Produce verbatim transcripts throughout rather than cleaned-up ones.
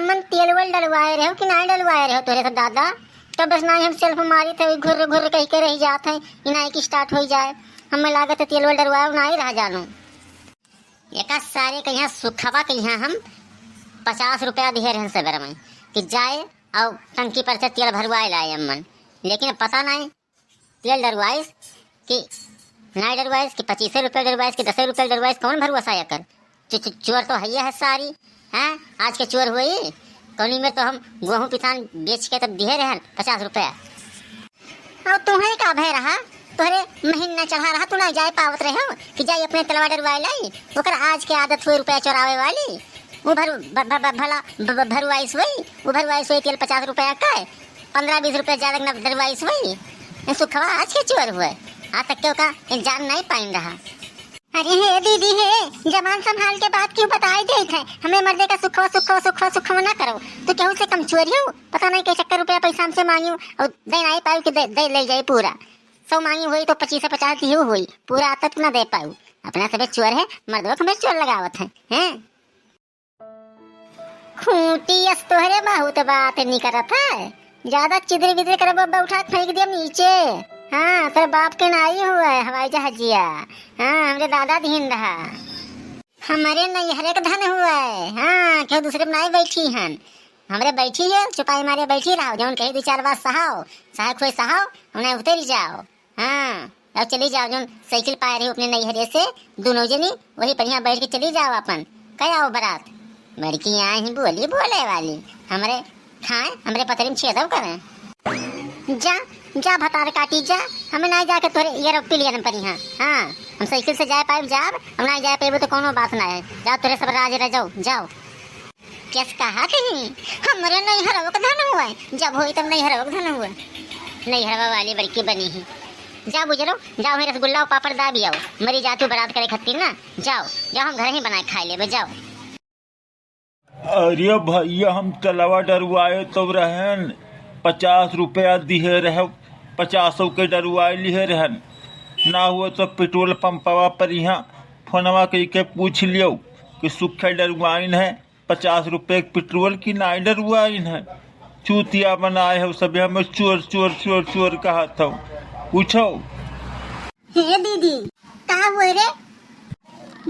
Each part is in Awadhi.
मन तेल वेल डलवाए रहो कि नाहीं डलवाए रहो तोहरे सब दादा? तब बस नाहीं हम सेल्फ मारी थे, घुर्र घुर्र कहि के रहि जात है, ई नाहीं कि स्टार्ट होइ जाए। हमें लागत है तेल वेल डलवाए नाहीं रहा जानू। एका सारे के यहाँ सुखवा के यहाँ हम पचास रुपया दिहे रहन सवेर में कि जाए और टंकी पर से तेल भरवाए लाए अम्मन, लेकिन पता नहीं तेल डरवाइस कि नाहीं डरवाइस कि पच्चीस रुपये डरवाइस कि दस रुपये डरवाइस, कौन भरवसा एकर? चो-, चो-, चोर तो हइये है सारी, हैं? आज के चोर हुई, कौनी में तो हम गेहूँ पिसान बेच के तब दिहे रहन पचास रुपया। और तुम्हें का भय रहा, तोहरे महीना चढ़ा रहा, तू ना जाए पावत रहे हो कि जाए अपने तेलवा डरवाए लाई, ओकर आज के आदत हुई रुपया चोरावे वाली। वो भर-, भ-, भ-, भ-, भला भ-, भ-, भरवाइस हुई, वो भरवाइस हुई तेल पचास रुपया का, पन्द्रह बीस रुपया ज्यादा न डरवाइस हुई। ये सुखवा आज के चोर हुए, आज तक के ओका ये जान नहीं पाइन रहा। अरे हे दीदी हे, जबान संभाल के बात क्यों बताई देत है? हमें मर्दे का सुखवा, सुखवा, सुखवा, सुखवा ना करो। तू केहू से कम चोरी हो? पता नहीं के चक्कर रुपया पैसा हमसे मांगी और दे नहीं पाऊ कि दे, दे ले जाए पूरा। सौ मांगी हुई तो पच्चीस से पचास दियो हुई, पूरा आता तू ना दे पाऊ। अपना सबे चोर है, मर्दवा के हमें चोर लगावत है, हैं? खूंटी अस तोहरे बहुत बात निकरत है। ज्यादा चिदर बिदर करबो, अब्बा उठा के फेंक दियब नीचे। हाँ, तोरे बाप के नाई हुए हवाई जहाजिया। हाँ, हमरे दादा दिहिन रहा। हमरे नैहरे के धन हुए। हाँ, केहू दूसरे में नाई बैठी हन। हमरे बैठी है, चुपाई मारे बैठी रहो। जौन कही दो चार बात सहाओ, सहाय खोई सहाओ, उन्हें उतरी जाओ। हाँ, अब चली जाओ, जौन साइकिल पाए रहे अपने नैहरे से, दोनों जनी वही पर यहाँ बैठ के चली जाओ अपन, कह आओ बारात। बड़की यहाँ ही बोली बोले वाली, हमरे खाए, हमरे पतरी में छेदव करें। जा, जा भतार काटी जा, हमें ना जाके तोरे ये रोक पिलियन पर यहाँ। हाँ, हम साइकिल से जाए पाए जाब, हम ना जाए पाए तो कोनो बात ना है। जाओ तोरे सब राज रह जाओ, जाओ। केस कहा कहीं, हमरे नैहरवा के धन हुए, जब होई तब नैहरवा के धन हुए। नैहरवा वाली बड़की बनी ही। जा बुजरो, जाओ ही रसगुल्ला और पापड़ दाबी आओ, मरी जा तू बारात करे खत्ती ना। जाओ, जाओ हम घर ही बनाए खाए लेबे, जाओ। अरे भैया, हम तेलवा डरवाए तो रहन, पचास रुपया दिहे रहे, पचासों के डरवाए लिहे रहन। ना हुए तो पेट्रोल पंपवा पर यहाँ फोनवा कइके पूछ लियो कि सुखे डरवाइन है, पचास रुपये के पेट्रोल की नाई डरवाइन है। चूतिया बनाए हो सब, हमें चोर, चोर, चोर, चोर कहत हो। पूछो। हे दीदी, का हुए रे?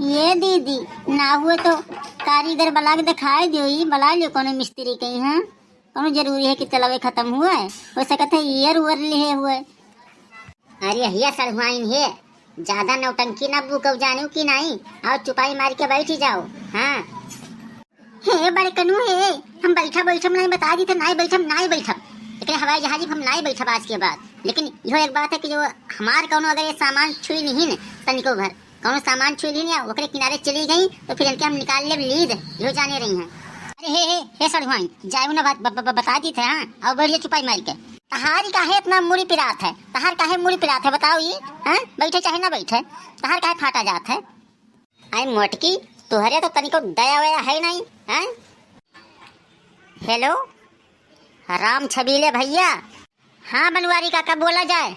ये दीदी, ना हुए तो कारीगर बला के दिखाई दियो, ई बला लियो कोनो मिस्त्री के यहाँ। कोनो जरूरी है कि तेलवे खत्म हुए? हो सकत है ईयर उयर लिहे हुए। अरे हिया सड़हुआइन हे, ज्यादा नौटंकी ना बुकव जानिउ कि नाई, और चुपाई मार के बैठी जाओ। हाँ। हे बड़कनू हे, हम बैठब, बैठब नाई, बता दी थे नाई बैठब, नाई बैठब। एकरे हवाई जहाज में हम नाई बैठब आज के बाद। लेकिन इहो एक बात है कि जो हमार कौनो अगर ये सामान छुई नहीं न तनिको भर, कौनो सामान छुई नहीं न, ओकरे किनारे चली गई तो फिर इनके हम निकाल लेब लीद, इहो जाने रही हैं। अरे हे, हे, हे सड़हुआइन, जाए ना बात ब-, ब-, ब-, बता दी थे, हाँ, और बढ़िया चुपाई मार के। तहारी काहे इतना मुड़ी पिरात है? तहार काहे मुड़ी पिरात है बताओ ये? हैं? बैठे चाहे ना बैठे, तहार काहे फाटा जात है? आई मोटकी, तुहरे तो तनिको दया वया है नहीं, हैं? हेलो, राम छबीले भैया। हाँ बनवारी काका, बोला जाए।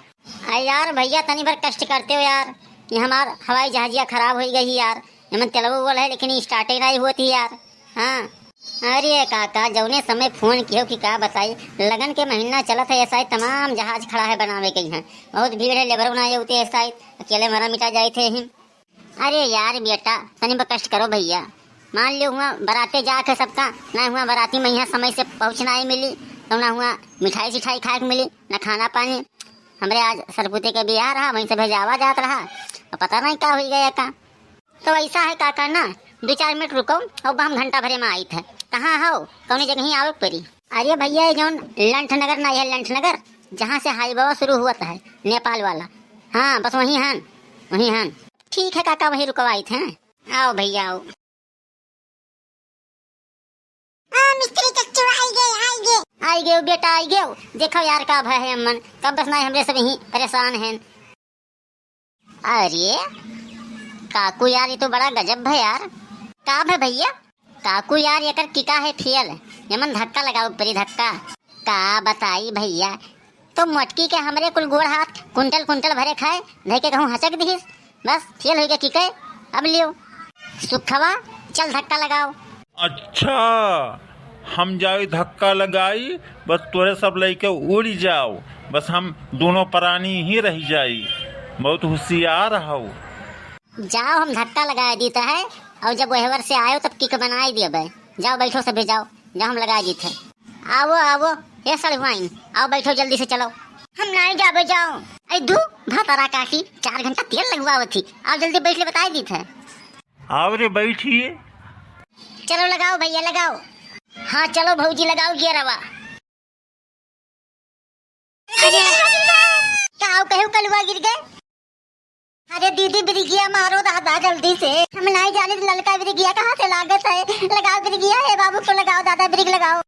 अरे यार भैया, तनी भर कष्ट करते हो यार, ये हमार हवाई जहाजिया खराब होइ गई यार, एमन तेलवो बोल है लेकिन स्टार्टे नहीं होती यार। हाँ। अरे काका, जौने समय फोन किहो कि का बताई, लगन के महीना चलत है, ऐसा ही तमाम जहाज खड़ा है बनावे के यहाँ। बहुत भीड़ है, लेबरो ना होते ऐसा ही, अकेले मरा मिटा जाए थे ही। अरे यार बेटा, तनी ब कष्ट करो भैया। मान लियो हुआ बराते जाके सबका, ना हुआ बराती में यहाँ समय से पहुँचना ही मिली, तो ना हुआ मिठाई सिठाई खाए के मिली, ना खाना पानी। हमरे आज सरपुते के बियाह रहा, वहीं से भेजावा जात रहा, अब पता नहीं का हुई गया का। तो ऐसा है काका ना, दो चार मिनट रुको, अब हम घंटा भरे में आई थे। कहाँ हो? कौनी जगह ही आवे के पड़ी? अरे भैया, ये जौन लंठ नगर ना, यह लंठ नगर, जहाँ से हाईवे शुरू हुआ है, नेपाल वाला। हाँ, बस वहीं हन, वहीं हन। ठीक है काका, वहीं रुकवाई थे। आओ भैया, आओ। आ, मिस्त्री चच्चू, आई गए, आई गए। आई गए बेटा, आई गए। देखो यार, का भय है अम्मन, कब बस ना हमरे सब यहीं परेशान हैं। अरे काकू यार, ये तो बड़ा गजब है यार। का भय भैया? काकू यार, एकर टिका है फेल, एमन धक्का लगावे के पड़ी, धक्का। का बताई भैया, तो मोटकी के हमरे कुल गोड़ हाथ कुंटल कुंटल भरे खाए, धइ के कहूँ हचक दिहिस, बस फेल होइ गए टिके। अब लियो सुखवा, चल धक्का लगाओ। अच्छा, हम जाई धक्का लगाई, बस तोरे सब लइके उड़ि जाओ, बस हम दुनों परानी ही रहि जाई। बहुत हुसियार हौ। जाओ, हम धक्का लगाइ दीत है, अउर जब वहवर से आयो तब किक बनाइ दियबे। जाओ बैठो सभे, जाओ, जाओ हम लगाइ दीत है। आवो, आवो, ए सड़हुआइन, आओ बैठो जल्दी से, चलो। हम नाहीं जाबे, जाओ। अरे दू भतरा काकी, चार घंटा तेल लगवावत ही, आओ जल्दी बैठ ले, बताइ दीत है। आओ रे, बैठिए। चलो लगाओ भइया, लगाओ। हाँ, चलो भउजी, लगाओ गियरवा। अरे, का हो, कहू कलुआ गिर गए? अरे दीदी, बिरिगिया मारो दादा जल्दी से। हम नाहीं जानित ललका बिरिगिया कहाँ से लागत है। लगाओ बिरिगिया, हे बाबू को लगाओ दादा, बिरिग लगाओ।